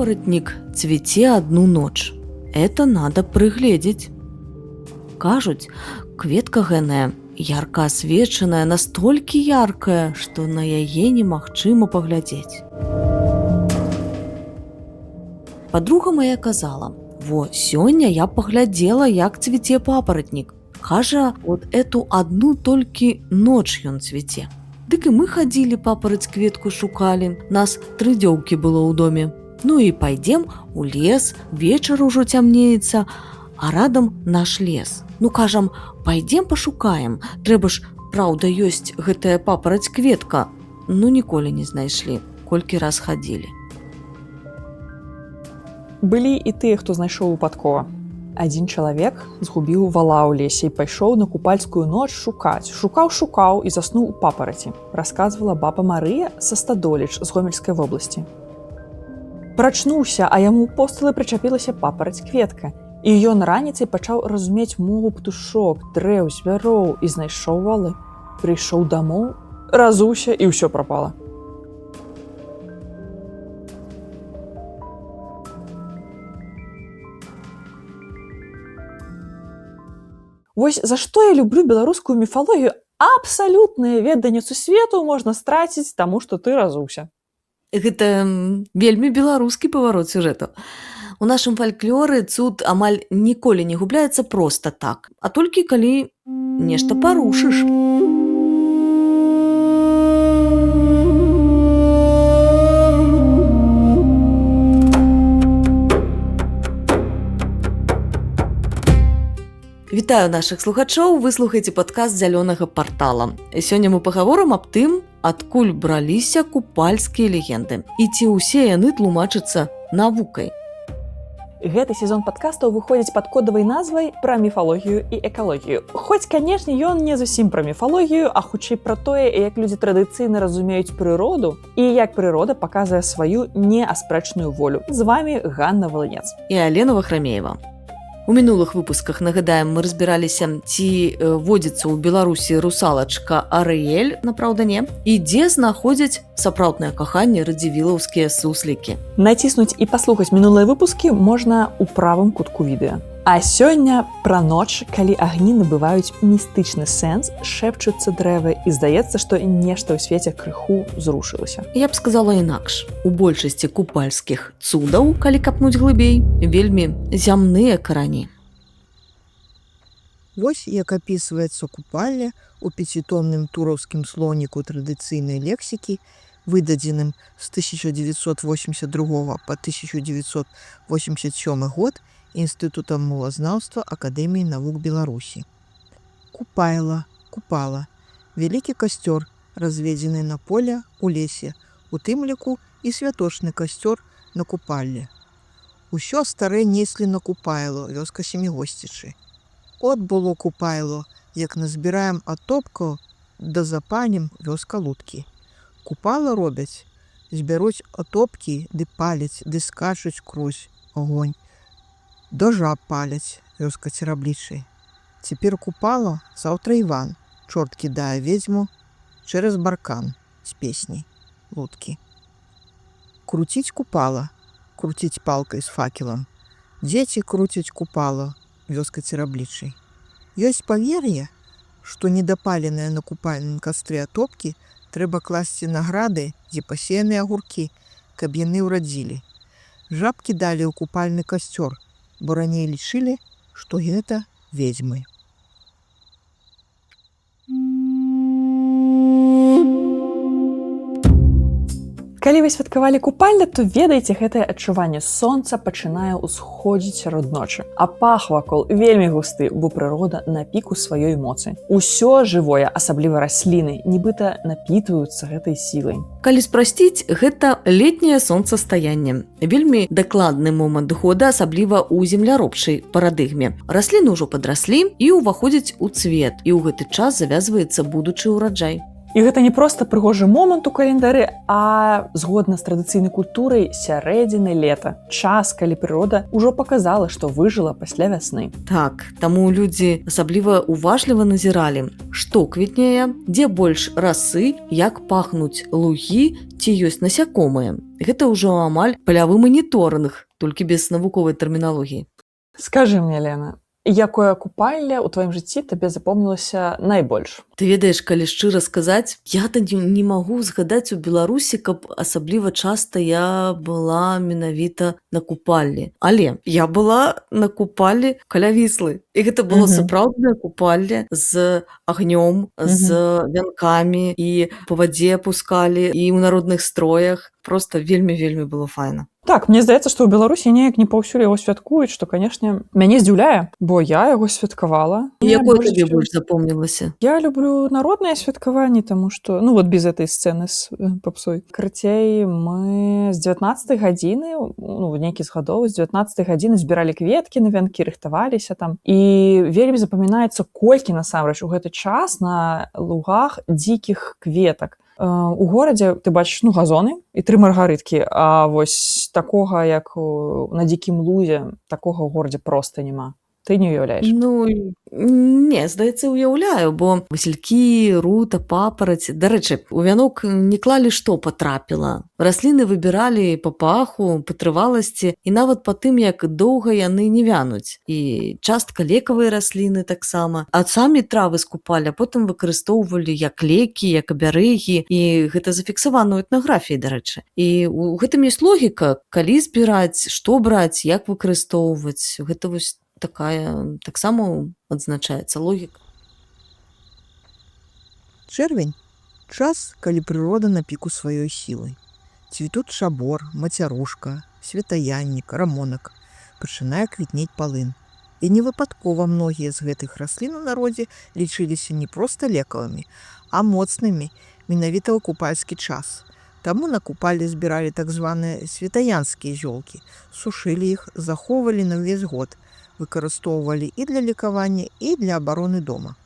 Папаратнік цвіце адну ноч. Это надо прыгледзець. Кажуць, кветка гэная ярка асвечаная, настолькі яркая, што на яе немагчыма паглядзець. Падруга моя казала: « Во, сёння я паглядзела, як цвіце папаратнік. Кажа, от эту адну толькі ноч ён цвіце. Дык і мы хадзілі папараць кветку шукалі, нас тры дзёўкі было ў доме. Ну і пайдзем у лес, вечар ужо цямнеецца, а радам наш лес. Ну кажам, пайдзем пашукаем, трэба ж, праўда, ёсць гэтая папараць кветка. Ну ніколі не знайшлі, колькі раз хадзілі. Былі і тыя, хто знайшоў выпадкова. Адзін чалавек згубіў вала ў лесе і пайшоў на купальскую ноч шукаць. Шукаў, шукаў і заснуў у папараці, расказвала баба Марыя са Стадоліч з Гомельскай вобласці. Прачнуўся, а яму ў посталы прычапілася папараць кветка. І ён раніцай пачаў разумець мову птушок, дрэў, звяроў і знайшоў валы. Прыйшоў дамоў, разуўся, і ўсё прапала. Вось за што я люблю беларускую міфалогію: абсалютнае веданне сусвету можна страціць, таму што ты разуўся. Гэта вельмі беларускі паварот сюжэту. У нашым фальклоры цуд амаль ніколі не губляецца проста так, а толькі калі нешта парушыш. Вітаю нашых слухачоў, вы слухаеце падкаст Зялёнага партала. Сёння мы пагаворым аб тым, адкуль браліся купальскія легенды і ці ўсе яны тлумачацца навукай. Гэты сезон падкастаў выходзіць пад кодавай назвай «Пра міфалогію і экалогію». Хоць, канешне, ён не зусім пра міфалогію, а хутчэй пра тое, як людзі традыцыйна разумеюць прыроду і як прырода паказвае сваю неаспрэчную волю. З вамі Ганна Валынец і Алена Вахрамеева. У мінулых выпусках, нагадаем, мы разбіраліся, ці водзіцца ў Беларусі русалачка Арыэль, на праўда не, і дзе знаходзяць сапраўднае каханне радзівілаўскія суслікі. Націснуць і паслухаць мінулыя выпускі можна ў правым кутку відэа. А сёння пра ноч, калі агні набываюць містычны сэнс, шэпчуцца дрэвы і здаецца, што нешта ў свеце крыху зрушылася. Я б сказала інакш. У большасці купальскіх цудаў, калі капнуць глыбей, вельмі зямныя карані. Вось як апісваецца Купалле ў пяцітомным тураўскім слоўніку традыцыйнай лексікі, выдадзеным з 1982 по 1987 год Інстытутам мовазнаўства Акадэміі навук Беларусі. Купайла, купала, вялікі касцёр, разведзены на поле у лесе, у тым ліку і святочны касцёр на Купалле. Усё старэ неслі на Купайло, вёска Семігосцічы. От было Купайло, як назбіраем атопкаў да запалім, вёска Луткі. Купала робяць, збяруць атопкі ды паляць, ды скачуць крозь огонь. До жаб паляць, вёска Цераблічы. Цяпер Купала, заўтра Іван. Чорт кідае ведзьму чэраз баркан, з песні, Луткі. Круціць купала, круціць палкай з факелам. Дзеці круцяць купала, вёска Цераблічы. Ёсць павер'е, што недапаленыя на купальным кастры атопкі трэба класці на грады, дзе пасеяныя агуркі, каб яны ўрадзілі. Жаб кідалі ў купальны касцёр, бо раней лічылі, што гэта ведзьмы. Калі вы святкавалі Купалле, то ведаеце гэтае адчуванне: сонца пачынае ўсходзіць сярод ночы. А пах вакол вельмі густы, бо прырода на піку сваёй моцы. Усё жывое, асабліва расліны, нібыта напітваюцца гэтай сілай. Калі спрасціць, гэта летняе сонцастаянне. Вельмі дакладны момант года, асабліва ў земляробчай парадыгме. Расліны ўжо падраслі і ўваходзяць у цвет, і ў гэты час завязваецца будучы ўраджай. І гэта не проста прыгожы момант у календары, а згодна з традыцыйнай культурай сярэдзіны лета. Час, калі прырода ўжо паказала, што выжыла пасля вясны. Так, таму людзі асабліва уважліва назіралі, што квітнее, дзе больш расы, як пахнуць лугі, ці ёсць насякомыя. Гэта ўжо амаль палявы маніторынг, толькі без навуковай тэрміналогіі. Скажы мне, Лена, якое купалле ў тваім жыцці табе запомнілася найбольш? Ты ведаеш, калі шчыра сказаць, я то не магу згадаць у Беларусі, каб асабліва часта я была менавіта на купаллі. Але я была на купаллі каля Віслы. І гэта было сапраўднае купалле з агнём, з вянкамі, і па вадзе пускалі, і ў народных строях. Просто вельмі-вельмі было файна. Так, мне здаецца, што ў Беларусі неяк не паўсюль яго святкуюць, што, канешне, мяне здзіўляе, бо я яго святкавала. І Мне якое больш табе чым больш запомнілася? Я люблю народныя святкаванні, таму што, ну, вот без этой сцэны з попсой. Карацей, мы з 19 гадзіны, ну, нейкі з гадоў, з 19 гадзіны збіралі кветкі на вянкі, рыхтаваліся там. І вельмі запамінаецца, колькі насамрэч у гэты час на лугах дзікіх кветак. У горадзе ты бачыш, ну, газоны і тры маргарыткі, а вось такога, як на дзікім лузе, такога ў горадзе проста няма. Ты не уяўляеш? Ну, не, здаецца, уяўляю, бо васількі, рута, папараць. Дарэчы, у вянок не клалі, што патрапіла. Расліны выбіралі па паху, па трываласці і нават па тым, як доўга яны не вянуць. І частка лекавыя расліны таксама. А самі травы скупалі, а потым выкарыстоўвалі як лекі, як абярэгі. І гэта зафіксавана ў этнаграфіі, дарэчы. І ў гэтым ёсць логіка, калі збіраць, што браць, як выкарыстоўваць. Гэта вось такая таксама адзначаецца логіка. Чэрвень час, калі прырода на піку сваёй сілы. Цвітуць чабор, мацярушка, святаяннік, рамонак, пачынае квітнець палын. І не выпадкова многія з гэтых раслін у народзе лічыліся не проста лекавымі, а моцнымі менавіта ў купальскі час. Таму на купаллі збіралі так званыя святаянскія зёлкі, сушылі іх, захоўвалі на ўвесь год, выкарыстоўвалі і для лекавання, і для абароны дома.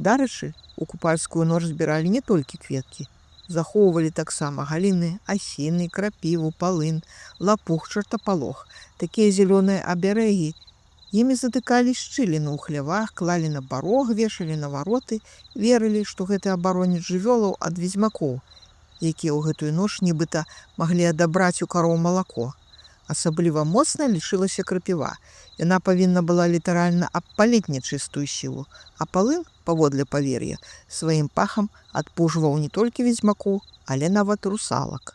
Дарэчы, у купальскую ноч збіралі не толькі кветкі. Захоўвалі таксама галіны асіны, крапіву, палын, лапух, чартапалох. Такія зялёныя абярэгі. Імі затыкалі шчыліну ў хлявах, клалі на парог, вешалі на вароты, верылі, што гэта абароніць жывёлаў ад ведзьмакоў, якія ў гэтую ноч нібыта маглі адабраць у кароў малако. Асабліва моцна лічылася крапіва. Яна павінна была літаральна абпаліць нячыстую сілу, а палын, паводле павер'я, сваім пахам адпужваў не толькі ведзьмакоў, але нават русалак.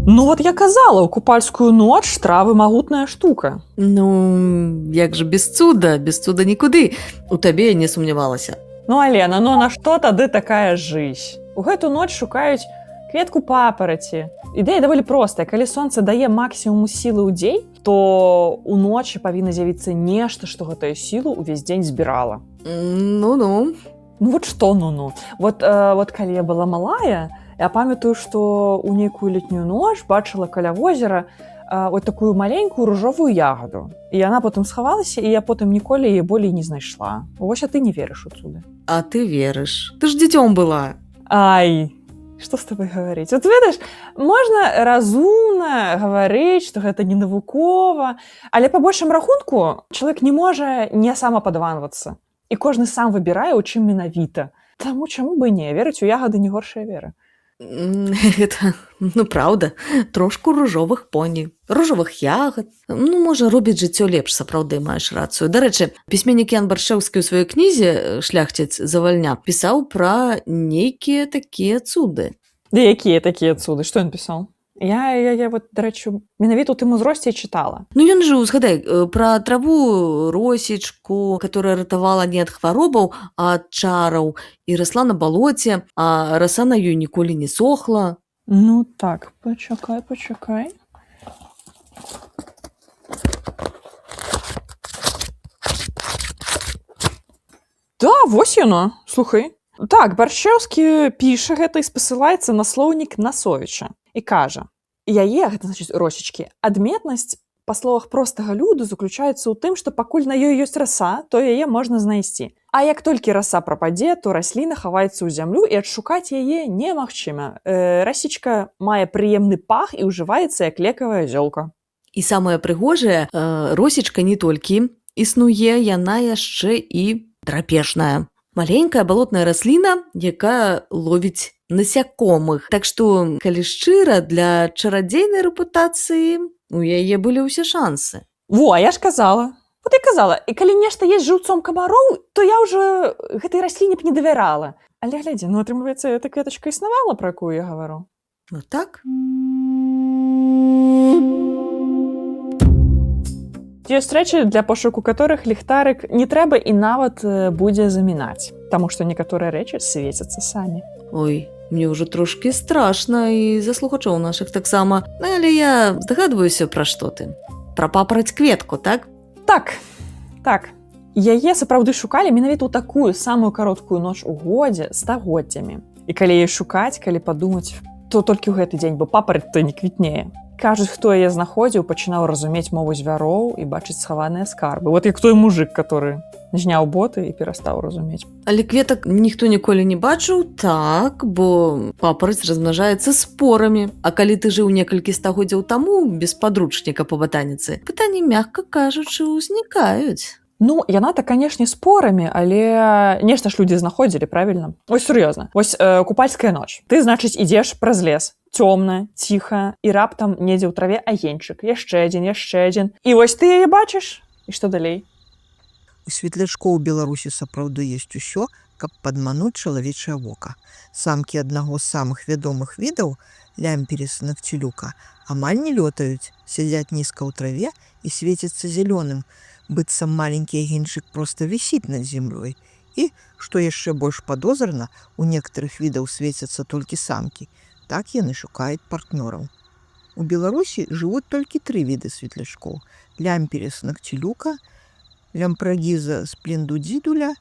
Ну вот я казала, у купальскую ноч травы магутная штука. Ну, як жа без цуда, без цуда нікуды. У табе я не сумнявалася. Ну, Алена, ну на што тады такая жизнь? У гэту ноч шукаюць кветку папараці. Ідэя даволі простая. Калі сонца дае максімум сілы ў дзень, то уночы павінна з'явіцца нешта, што гэтую сілу ўвесь дзень збірала. Ну-ну. Ну вот што ну-ну. Вот калі я была малая, я памятаю, што ў нейкую летнюю ноч бачыла каля возера вот такую маленькую ружовую ягоду. І яна потым схавалася, і я потым ніколі яе болей не знайшла. Вось, а ты не верыш у цуды. А ты верыш. Ты ж дзіцём была. Ай, што з тобой гаварыць? Вот ведаеш, можна разумна гаварыць, што гэта не навукова, але па большым рахунку чалавек не можа не самападванвацца. І кожны сам выбірае, у чым менавіта. Таму чаму бы не верыць у ягады не горшая вера. Гэта, ну, праўда, трошку ружовых поні, ружовых ягад. Ну, можа, робіць жыццё лепш, сапраўды маеш рацыю. Дарэчы, пісьменнік Ян Баршчэўскі ў сваёй кнізе «Шляхціц завальня» пісаў пра нейкія такія цуды. Ды якія такія цуды? Што ён пісаў? Я вот, дарэчы, менавіта ў тым узросце і чытала. Ну, ён жа, узгадай, пра траву росечку, которая ратавала не ад хваробаў, а ад чараў, і расла на балоце, а раса на ёй ніколі не сохла. Ну так, пачакай, пачакай. Да, вось яно, слухай. Так, Баршчэўскі піша гэта і спасылаецца на слоўнік Насовіча і кажа, яе, гэта значыць росечкі, адметнасць па словах простага люду, заключаецца ў тым, што пакуль на ёй ёсць раса, то яе можна знайсці. А як толькі раса прападзе, то расліна хаваецца ў зямлю і адшукаць яе немагчыма. Расічка мае прыемны пах і ўжываецца як лекавая зёлка. І самае прыгожае, росічка не толькі існуе, яна яшчэ і драпежная. Маленькая балотная расліна, якая ловіць насякомых. Так што, калі шчыра, для чарадзейнай рэпутацыі у яе былі ўсе шансы. Во, а я ж казала. Вот я казала, і калі нешта есть жыўцом камароў, то я ўжо гэтай расліне б не давярала. Але глядзі, ну атрымліваецца, эта кветачка існавала, пра якую я гавару. Ну так. Ёсць рэчы, для пошуку которых ліхтарык не трэба і нават будзе замінаць, таму што некаторыя рэчы свецяцца самі. Ой, мне ўжо трошкі страшна і за слухачоў нашых таксама. Але я здагадваюся, пра што ты. Пра папараць кветку, так? Так, так. Яе сапраўды шукалі менавіта ў такую самую кароткую ноч у годзе стагоддзямі. І калі яе шукаць, калі падумаць, то толькі ў гэты дзень, бо папараць то не квітнее. Кажуць, хто яе знаходзіў, пачынаў разумець мову звяроў і бачыць схаваныя скарбы. Вот як той мужик, который зняў боты і перастаў разумець. Але кветак ніхто ніколі не бачыў, так, бо папараць размнажаецца спорамі. А калі ты жыў некалькі стагоддзяў таму без падручніка па батаніцы, пытанні, мякка кажучы, узнікаюць. Ну, яна-то, канешне, спорамі, але нешта ж людзі знаходзілі, правільна? Ось сур'ёзна. Вось купальская ноч. Ты, значыць, ідзеш праз лес. Цёмна, ціха, і раптам недзе ў траве агеньчык. Яшчэ адзін, яшчэ адзін. І вось ты яе бачыш. І што далей? У светлячкоў у Беларусі сапраўды ёсць усё, каб падмануць чалавечае вока. Самкі аднаго з самых вядомых відаў, лямперіс нактылюка, амаль не лётаюць, сядзяць нізка ў траве і свецяцца зялёным, быццам маленькі агеньчык проста вісіць над землёй. І, што яшчэ больш падозрана, у некаторых відаў свецяцца толькі самкі. Так яны шукаюць партнёраў. У Беларусі жывуць толькі тры віды светлячкоў: лямперіс нактылюка, лямпрагіза сплендудзідуля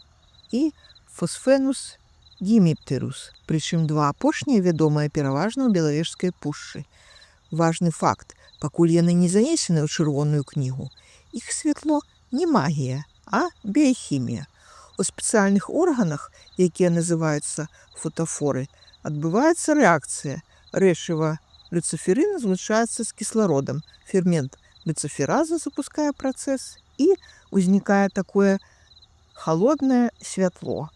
і фосфенус геміптерус. Прычым два апошнія вядомыя пераважна ў Белавежскай пушчы. Важны факт, пакуль яны не занесены ў чырвоную кнігу. Іх святло не магія, а біяхімія. У спецыяльных органах, якія называюцца фотафоры, адбываецца рэакцыя. Рэчыва люцыферын злучаецца з кіслародам. Фермент люцыфераза запускае працэс, і ўзнікае такое халоднае святло.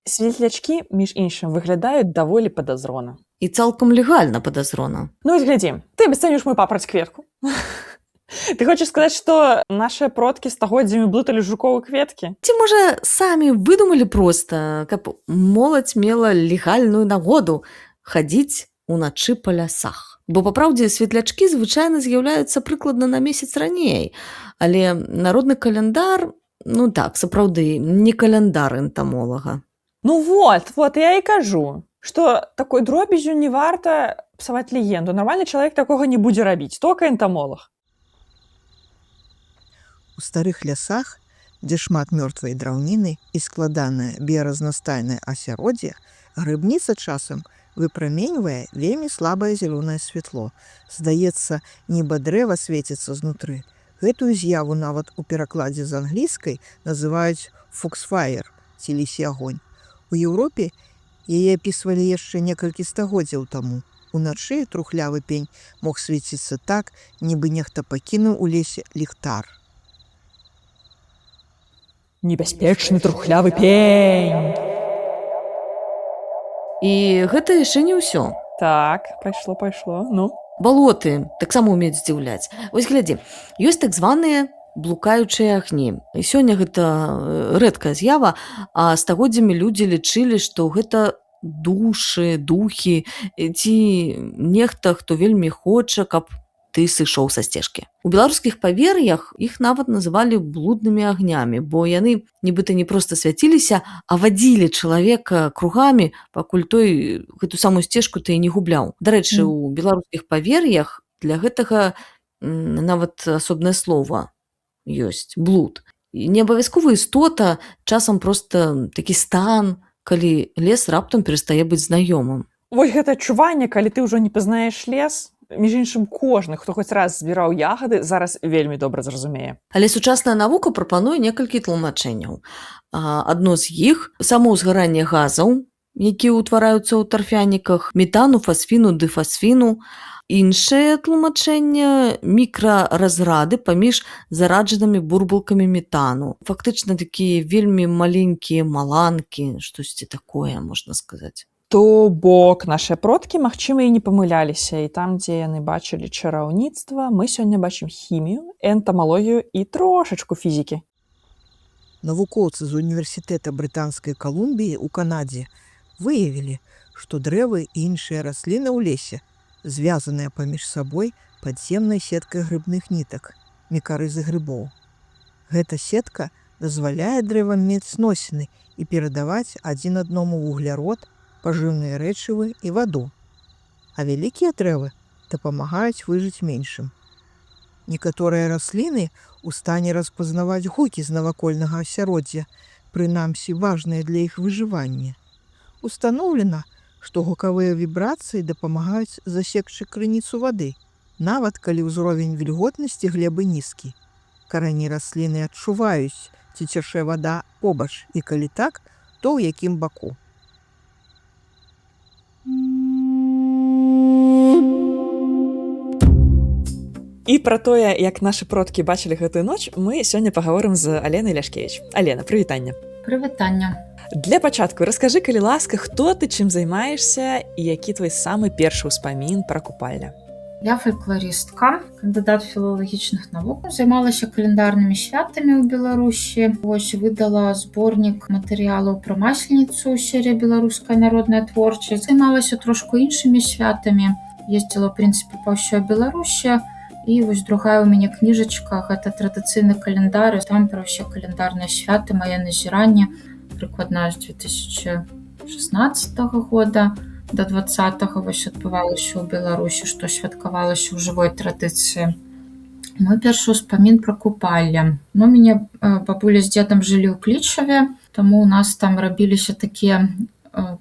Светлячкі, між іншым, выглядаюць даволі падазрона. І цалкам легальна падазрона. Ну вось глядзі, ты абясцэніш мою папараць кветку. Ты хочаш сказаць, што нашыя продкі стагоддзямі блыталі жукоў і кветкі? Ці, можа, самі выдумалі проста, каб моладзь мела легальную нагоду хадзіць уначы па лясах. Бо па праўдзе светлячкі звычайна з'яўляюцца прыкладна на месяц раней, але народны каляндар, ну так, сапраўды, не каляндар энтамолага. Ну вот, вот я і кажу, што такой дробязю не варта псаваць легенду. Нармальны чалавек такога не будзе рабіць, тока энтамолаг. У старых лясах, дзе шмат мёртвай драўніны і складанае біяразнастайнае асяроддзе, грыбніца часам выпраменьвае вельмі слабае зялёнае святло. Здаецца, нібы дрэва свеціцца знутры. Гэтую з'яву нават у перакладзе з англійскай называюць фоксфайр ці лісі агонь. У Еўропе яе апісвалі яшчэ некалькі стагоддзяў таму. Уначы трухлявы пень мог свеціцца так, нібы нехта пакінуў у лесе ліхтар. Небяспечны трухлявы пень. І гэта яшчэ не ўсё. Так, пайшло, пайшло. Ну. Балоты таксама умеюць здзіўляць. Вось глядзі, ёсць так званыя блукаючыя агні. І сёння гэта рэдкая з'ява, а стагоддзямі людзі лічылі, што гэта душы, духі ці нехта, хто вельмі хоча, каб ты сышоў са сцежкі. У беларускіх павер'ях іх нават называлі блуднымі агнямі, бо яны нібыта не проста свяціліся, а вадзілі чалавека кругамі, пакуль той гэту самую сцежку ты і не губляў. Дарэчы, у беларускіх павер'ях для гэтага нават асобнае слово ёсць блуд. І не абавязкова істота, часам проста такі стан, калі лес раптам перастае быць знаёмым. Вось гэта адчуванне, калі ты ўжо не пазнаеш лес, Між іншым, кожны, хто хоць раз збіраў ягады, зараз вельмі добра зразумее. Але сучасная навука прапануе некалькі тлумачэнняў. Адно з іх — самаўзгаранне газаў, якія ўтвараюцца ў тарфяніках, метану, фасфіну, дыфасфіну. Іншае тлумачэнне — мікраразрады паміж зараджанымі бурбалкамі метану. Фактычна такія вельмі маленькія маланкі, штосьці такое, можна сказаць. То бок нашыя продкі, магчыма, і не памыляліся, і там, дзе яны бачылі чараўніцтва, мы сёння бачым хімію, энтамалогію і трошачку фізікі. Навукоўцы з універсітэта Брытанскай Калумбіі ў Канадзе выявілі, што дрэвы і іншыя расліны ў лесе звязаныя паміж сабой падземнай сеткай грыбных нітак, мікарызы грыбоў. Гэта сетка дазваляе дрэвам мець зносіны і перадаваць адзін адному вуглярод, пажыўныя рэчывы і ваду. А вялікія дрэвы дапамагаюць выжыць меншым. Некаторыя расліны ў стане распазнаваць гукі з навакольнага асяроддзя, прынамсі важныя для іх выжывання. Устаноўлена, што гукавыя вібрацыі дапамагаюць засекчы крыніцу вады, нават калі ўзровень вільготнасці глебы нізкі. Карані расліны адчуваюць, ці цячэ вада побач, і калі так, то ў якім баку. І пра тое, як нашы продкі бачылі гэтую ноч, мы сёння пагаворым з Аленай Ляшкевіч. Алена, прывітанне. Прывітанне. Для пачатку раскажы, калі ласка, хто ты, чым займаешся і які твой самы першы ўспамін пра Купалля. Я фалькларыстка, кандыдат філалагічных навук, займалася календарнымі святамі ў Беларусі. Вось выдала зборнік матэрыялаў пра Масленіцу, серія «Беларуская народная творчасць». Займалася трошку іншымі святамі, ездзіла, ў прынцыпе, па ўсёй Беларусі. І вось другая ў мяне кніжачка, гэта традыцыйны календар, там пра ўсе календарныя святы, мае назіранні, прыкладна з 2016 года до 20-го вось адбывалася ў Беларусі, што святкавалася ў жывой традыцыі. Мой першы ўспамін пра Купалле. Ну, мяне бабуля з дзедам жылі ў Клічаве, таму у нас там рабіліся такія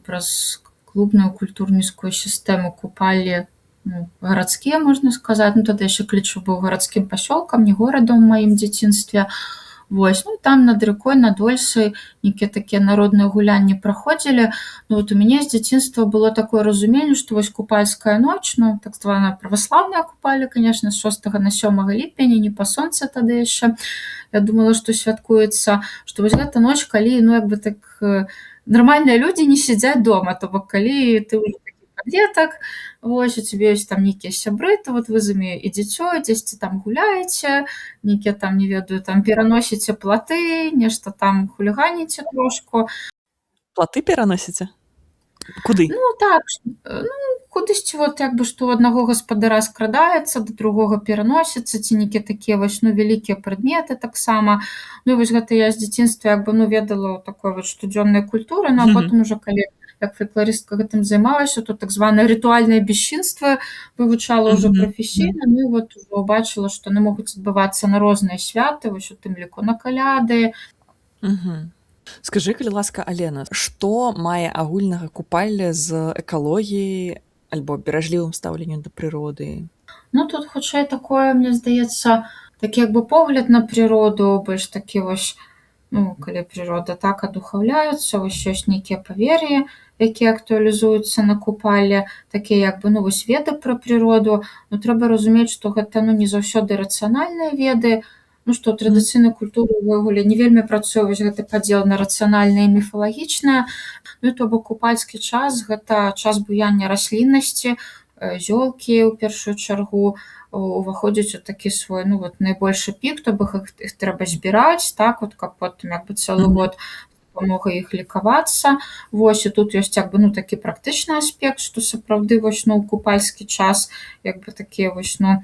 праз клубную культурніцкую сістэму купаллі, ну, гарадскія, можна сказаць. Ну, тады яшчэ Клічаў быў гарадскім пасёлкам, не горадам у маім дзяцінстве. Вось, ну, там над рэкой, над Ольсай нейкія такія народныя гулянні праходзілі. Ну, вот у мяне з дзяцінства было такое разуменне, што вось купальская ноч, ну, так званая праваслаўная Купалле, конечно, з 6 на 7 ліпеня, не па сонцы тады яшчэ. Я думала, што святкуецца, што вось гэта ноч, калі, ну, як бы так, нармальныя людзі не сядзяць дома, то бок калі ты ўжо такі падлетак, вось, у цябе ёсць там нейкія сябры, то вот вы з імі ідзеце, дзесьці там гуляеце, нейкія там, не ведаю, там пераносіце платы, нешта там хуліганіце трошку. Платы пераносіце? Куды? Ну, так, ну, кудысьці вот, як бы, што ў аднаго гаспадара скрадаецца, да другога пераносіцца, ці нейкія такія вось, ну, вялікія прадметы таксама. Ну, і вось гэта я з дзяцінства, як бы, ну, ведала такой вот штодзённай культуры, ну, а потым уже, калі як фалькларыстка гэтым займалася, то так званае рытуальнае бесчынства вывучала ўжо прафесійна, ну і вот ужо ўбачыла, што яны могуць адбывацца на розныя святы, вось у тым ліку на каляды. Скажы, калі ласка, Алена, што мае агульнага Купалле з экалогіяй альбо беражлівым стаўленнем да прыроды? Ну, тут хутчэй такое, мне здаецца, такі як бы погляд на прыроду, больш такі вось, ну, калі прырода так адухаўляецца, вось ёсць нейкія павер'і, якія актуалізуюцца на Купалле, такія як бы, ну, вось веды пра прыроду. Ну, трэба разумець, што гэта, ну, не заўсёды рацыянальныя веды, ну, што ў традыцыйнай культуры ўвогуле не вельмі працуе вось гэты падзел на рацыянальнае і міфалагічнае. Ну, і то бок купальскі час гэта час буяння расліннасці, зёлкі ў першую чаргу уваходзяць у такі свой, ну, вот, найбольшы пік, то бок іх трэба збіраць, так, вот, каб потым як бы цэлы год дапамогай іх лекавацца. Вось, і тут ёсць як бы, ну, такі практычны аспект, што сапраўды вось, ну, купальскі час, як бы такія вось, ну,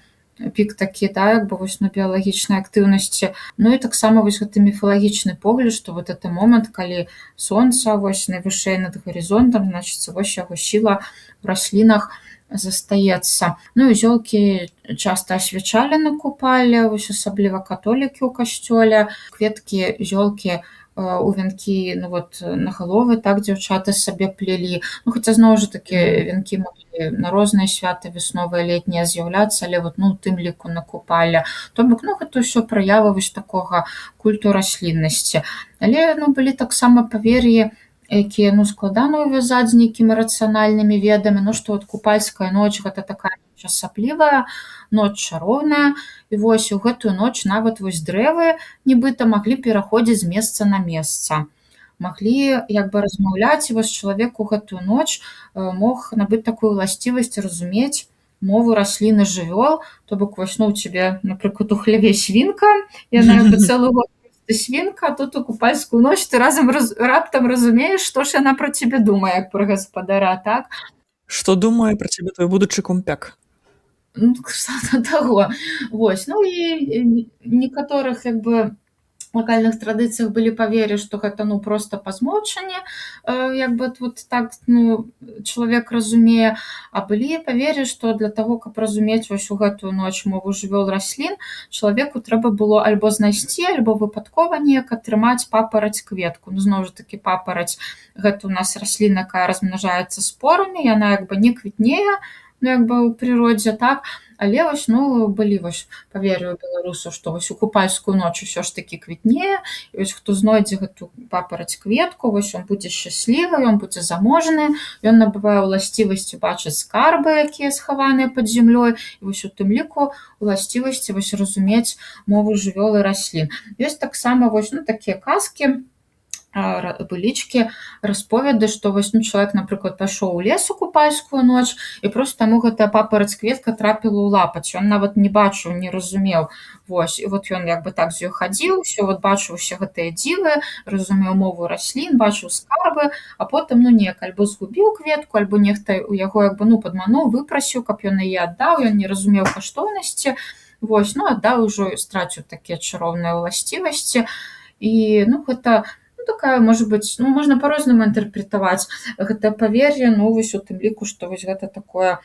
пік такі, да, як бы вось, ну, біялагічнай актыўнасці. Ну і таксама вось гэты міфалагічны погляд, што вот это момант, калі сонца вось найвышэй над гарызонтам, значыцца, вось яго сіла ў раслінах застаецца. Ну і зёлкі часта асвячалі на Купалле, вось асабліва католікі ў касцёле. Кветкі зёлкі у вянкі, ну вот на галовы так дзяўчаты сабе плелі. Ну, хаця зноў жа такі вянкі маглі на розныя святы вясновыя, летнія з'яўляцца, але вот, ну, у тым ліку на Купалле. То бок, ну, гэта ўсё праявы вось такога культу расліннасці. Але, ну, былі таксама павер'і, якія, ну, складана ўвязаць з нейкімі рацыянальнымі ведамі, ну, што вот купальская ноч гэта такая ноч асаблівая, ноч чароўная, і вось у гэтую ноч нават вось дрэвы нібыта маглі пераходзіць з месца на месца. Маглі як бы размаўляць, і вось чалавек у гэтую ноч мог набыць такую ўласцівасць разумець мову раслін і жывёл, то бок вось, ну, у цябе, напрыклад, у хляве свінка, яна як бы цэлы год свінка, а тут у купальскую ноч ты разам раптам разумееш, што ж яна пра цябе думае, як пра гаспадара, так? Што думае пра цябе твой будучы кумпяк? Ну, кшталту таго. Вось, ну і некаторых як бы лакальных традыцыях былі павер'і, што гэта, ну, проста па змоўчанні, як бы вот так, ну, чалавек разумее, а былі павер'і, што для таго, каб разумець вось у гэтую ноч мову жывёл, раслін, чалавеку трэба было альбо знайсці, альбо выпадкова неяк атрымаць папараць кветку. Ну, зноў жа такі, папараць гэта ў нас расліна, якая размнажаецца спорамі, яна як бы не квітнее, ну, як бы ў прыродзе, так, але вось, ну, былі вось павер'і ў беларусаў, што вось у купальскую ноч усё ж такі квітнее, і вось хто знойдзе гэту папараць кветку, вось ён будзе шчаслівы, ён будзе заможны, ён набывае ўласцівасці бачыць скарбы, якія схаваныя пад зямлёй, і вось у тым ліку уласцівасці вось разумець мову жывёл і раслін. Ёсць таксама вось, ну, такія казкі, былічкі, расповеды, што вось, ну, чалавек, напрыклад, пайшоў у лес у купальскую ноч, і проста яму гэтая папараць кветка трапіла ў лапаць. Ён нават не бачыў, не разумеў. Вось, і вот ён як бы так з ёй хадзіў, усё вот бачыў усе гэтыя дзівы, разумеў мову раслін, бачыў скарбы, а потым, ну, неяк альбо згубіў кветку, альбо нехта ў яго як бы, ну, падмануў, выпрасіў, каб ён яе аддаў, ён не разумеў каштоўнасці, вось, ну, аддаў ужо, страціў такія чароўныя ўласцівасці. І, ну, гэта, ну, такая, может быть, ну, можна па-рознаму інтэрпрэтаваць гэта павер'е, ну, вось у тым ліку, што вось гэта такое,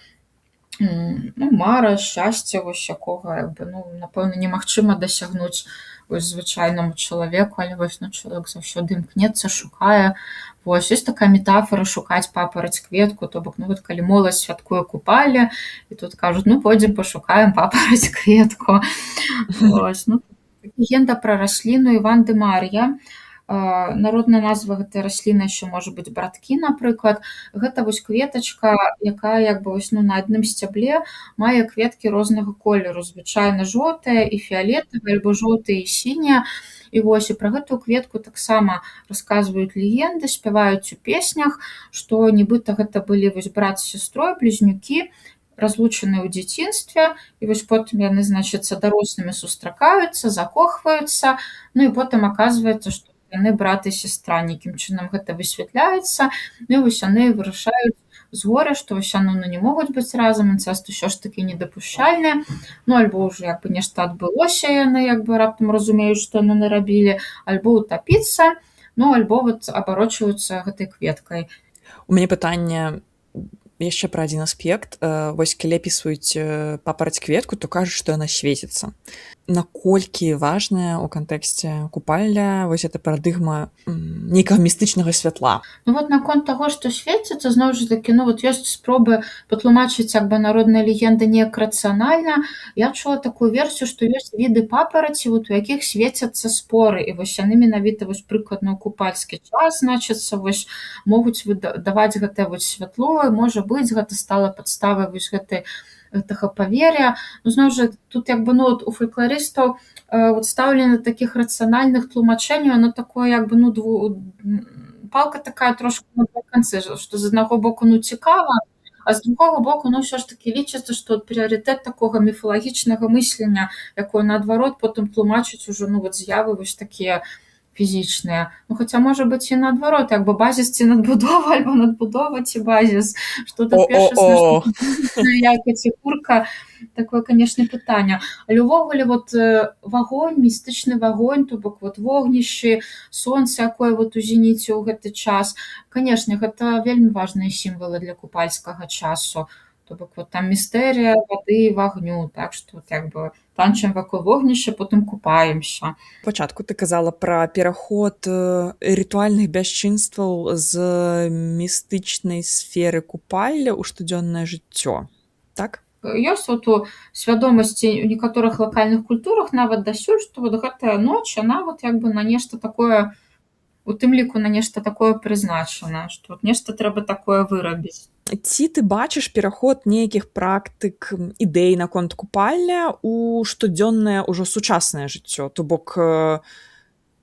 ну, мара, шчасце, вось якога як бы, ну, напэўна, немагчыма дасягнуць вось звычайнаму чалавеку, але вось, ну, чалавек заўсёды імкнецца, шукае. Вось ёсць такая метафора шукаць папараць кветку, то бок, ну, вот калі моладзь святкуе Купалле, і тут кажуць: «Ну, пойдзем пашукаем папараць кветку». Вось, ну, легенда пра расліну Іван ды Мар'я. Народная назва гэтай расліны яшчэ можа быць браткі, напрыклад. Гэта вось кветачка, якая як бы вось, ну, на адным сцябле мае кветкі рознага колеру, звычайна жоўтая і фіялетавая, альбо жоўтая і сіняя. І вось і пра гэтую кветку таксама расказваюць легенды, спяваюць у песнях, што нібыта гэта былі вось брат з сястрой, блізнюкі, разлучаныя ў дзяцінстве, і вось потым яны, значыцца, дарослымі сустракаюцца, закохваюцца, ну і потым аказваецца, што яны брат і сястра, нейкім чынам гэта высвятляецца, ну і вось яны вырашаюць з горя, што вось яны, ну, не могуць быць разам, інцэст усё ж такі недапушчальны, ну альбо ўжо як бы нешта адбылося, яны як бы раптам разумеюць, што яны нарабілі, альбо ўтапіцца, ну альбо вот абарочваюцца гэтай кветкай. У мяне пытанне яшчэ пра адзін аспект. Вось калі апісваюць папараць кветку, то кажуць, што яна свеціцца. Наколькі важная ў кантэксце Купалля вось эта парадыгма нейкага містычнага святла? Ну вот наконт таго, што свеціцца, зноў жа такі, ну вот ёсць спробы патлумачыць як бы народная легенда неяк рацыянальна. Я чула такую версію, што ёсць віды папараці, вот у якіх свецяцца споры, і вось яны менавіта вось прыкладна ў купальскі час, значыцца, вось могуць даваць гэтае вось святло, і можа быць, гэта стала падставай вось гэтага павер'я. Ну, зноў жа, тут як бы, ну, вот у фалькларыстаў вот стаўленне такіх рацыянальных тлумачэнняў, оно такое як бы, ну, палка такая трошку на два канцы, што з аднаго боку, ну, цікава, а з другога боку, ну, ўсё ж такі лічыцца, што прыярытэт такога міфалагічнага мыслення, якое наадварот потым тлумачыць ужо, ну, вот з'явы вось такія фізічныя. Ну, хаця, можа быць, і наадварот, як бы базіс ці надбудова, альбо надбудова ці базіс. Што тут першасна, О-о-о! яйка ці курка, такое, конечно, пытанне. Але ўвогуле вот вагонь, містычны вагонь, то бок вот вогнішчы, сонца, якое вот у зеніце ў гэты час, канешне, гэта вельмі важныя сімвалы для купальскага часу. То бок вот там містэрыя вады і вагню, так што вот як бы танчым вакол вогнішча, потым купаемся. Пачатку ты казала пра пераход рытуальных бясчынстваў з містычнай сферы купалля ў штодзённае жыццё. Так? Ёсць вот у свядомасці ў некаторых лакальных культурах нават дасюль, што вот гэтая ноч, она вот як бы на нешта такое, у тым ліку на нешта такое прызначана, што вот нешта трэба такое вырабіць. Ці ты бачыш пераход нейкіх практык, ідэй наконт купалля у штодзённае ўжо сучаснае жыццё? То бок,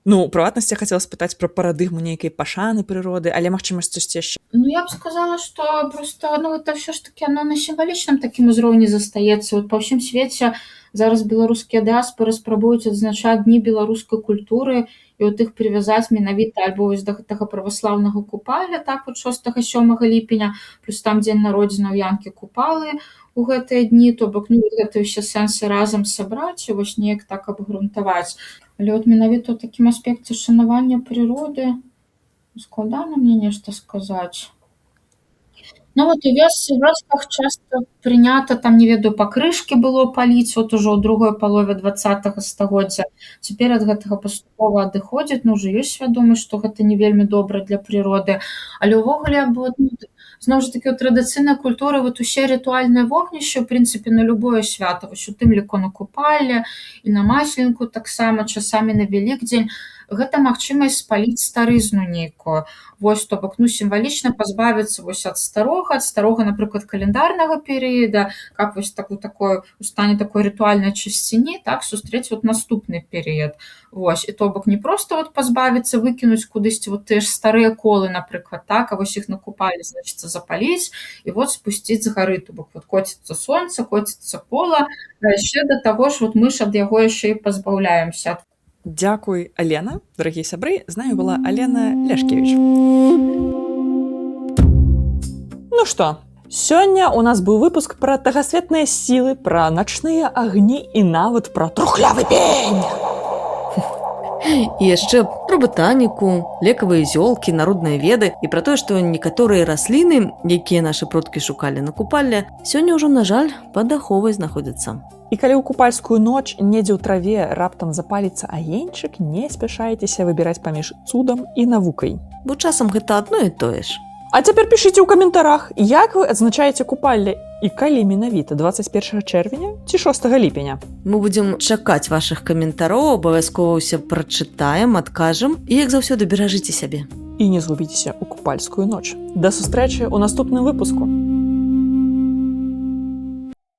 ну, у прыватнасці, я хацела спытаць пра парадыгму нейкай пашаны прыроды, але, магчыма, штосьці яшчэ. Ну, я б сказала, што просто, ну, это ўсё ж таки оно на сімвалічным такім узроўні застаецца. Вот па ўсім свеце зараз беларускія дыаспоры спрабуюць адзначаць дні беларускай культуры і от іх прывязаць менавіта альбо вось да гэтага праваслаўнага Купалля, так вот 6-7 ліпеня, плюс там дзень народзінаў Янкі Купалы у гэтыя дні, то бок, ну, гэтыя ўсе сэнсы разам сабраць і вось неяк так абгрунтаваць. Але от менавіта ў такім аспекце шанавання прыроды складана мне нешта сказаць. Ну вот у вёсцы, вёсках часта прынята там, не ведаю, пакрышкі было паліць вот ужо ў другой палове 20 стагоддзя. Цяпер ад гэтага паступова адыходзяць, ну, ўжо ёсць свядомасць, што гэта не вельмі добра для прыроды. Але ўвогуле як бы вот, ну, зноў жа такі, у традыцыйнай культуры вот усе рытуальныя вогнішчы, ў прынцыпе, на любое свята, вось у тым ліку на Купалле і на Масленку таксама, часамі на Вялікдзень, гэта магчымасць спаліць старызну нейкую. Вось, то бок, ну, сімвалічна пазбавіцца вось ад старога, напрыклад, календарнага перыяда, каб вось так у такой у стане такой рытуальнай чысціні, так, сустрэць вот наступны перыяд. Вось, і то бок не проста вот пазбавіцца, выкінуць кудысьці вот тыя ж старыя колы, напрыклад, так, а вось іх на Купалле, значыцца, запаліць і вот спусціць з гары. То бок вот коціцца сонца, коціцца кола, а яшчэ да таго ж вот мы ж ад яго яшчэ і пазбаўляемся. Дзякуй, Алена. Дарагія сябры, з намі была Алена Ляшкевіч. Ну што, сёння у нас быў выпуск пра тагасветныя сілы, пра начныя агні і нават пра трухлявы пень. І яшчэ пра батаніку, лекавыя зёлкі, народныя веды і пра тое, што некаторыя расліны, якія нашы продкі шукалі на Купалле, сёння ўжо, на жаль, пад аховай знаходзяцца. І калі ў купальскую ноч недзе ў траве раптам запаліцца агеньчык, не спяшайцеся выбіраць паміж цудам і навукай. Бо часам гэта адно і тое ж. А цяпер пішыце ў каментарах, як вы адзначаеце Купалле і калі менавіта: 21 чэрвеня ці 6 ліпеня. Мы будзем чакаць вашых каментароў, абавязкова ўсё прачытаем, адкажам і, як заўсёды, беражыце сябе. І не згубіцеся ў купальскую ноч. Да сустрэчы ў наступным выпуску.